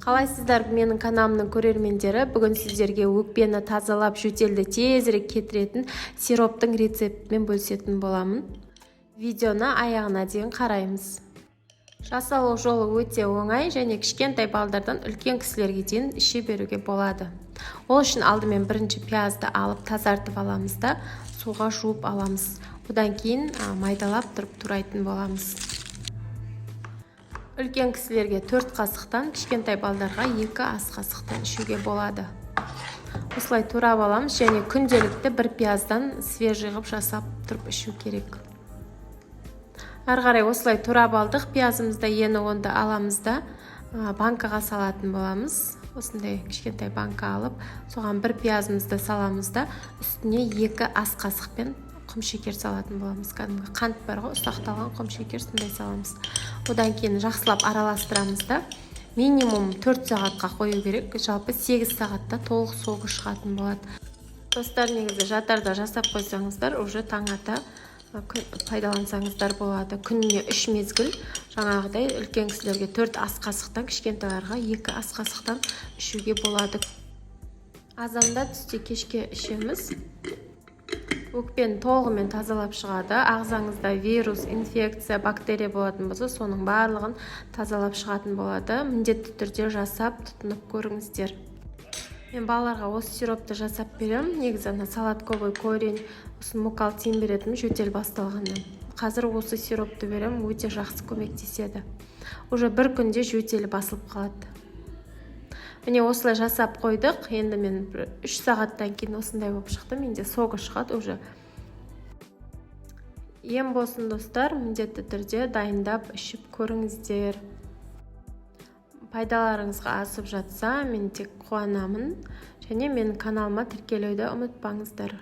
Қалайсыздар, менің каналымның көрермендері? Бүгін сіздерге өкпені тазалап, жөтелді тезірек кетіретін сироптың рецептімен бөлісетін боламын. Видеоны аяғына дейін қараймыз. Жасалу жолы өте оңай және кішкентай балдардан үлкен кісілерге дейін іше беруге болады. Ол үшін алдымен бірінші пиязды алып, тазартып аламыз да, суға жуып аламыз. Одан кейін майдалап тұрып турайтын боламыз. Үлкен кісілерге 4 қасықтан, кішкентай балдарға 2 ас қасықтан ішуге болады. Осылай турап аламыз және күнделікті бір пияздан свежий қылып жасап тұрып ішу керек. Ары қарай осылай турап алдық пиязымызды. Енді онда аламыз да, банкаға салатын боламыз. Осындай кішкентай банка алып, соған бір пиязымызды саламыз да, үстіне 2 ас қасықпен құмшекер салатын боламыз. Кәдімгі қант бар ғой, ұсақталған құмшекер, сондай саламыз. Одан кейін жақсылап араластырамыз да, минимум 4 сағатқа қою керек. Жалпы 8 сағатта толық согы шығатын болады. Достар, негізі жатарда жасап қойсаңыздар, уже таң ата пайдалансаңыздар болады. Күніне үш мезгіл жаңағыдай үлкен кісілерге 4 ас қасықтан, кішкентайларға 2 ас қасықтан ішуге болады. Азанда, түсте, кешке ішеміз. Өкпені толығымен тазалап шығады. Ағзаңызда вирус, инфекция, бактерия болатын болса, соның барлығын тазалап шығатын болады. Міндетті түрде жасап, тұтынып көріңіздер. Мен балаларға осы сиропты жасап беремін. Негізі ана солодковый корень, сосын мукалтин беретінмін жөтел басталғаннан. Қазір осы сиропты беремін, өте жақсы көмектеседі. Уже бір күнде жөтелі басылып қалады. Міне, осылай жасап қойдық. Енді мен бір 3 сағаттан кейін осындай болып шықты. Менде согы шығады уже. Ем болсын, достар. Міндетті түрде дайындап, ішіп көріңіздер. Пайдаларыңызға асып жатса, мен тек қуанамын. Және менің каналыма тіркелуді ұмытпаңыздар.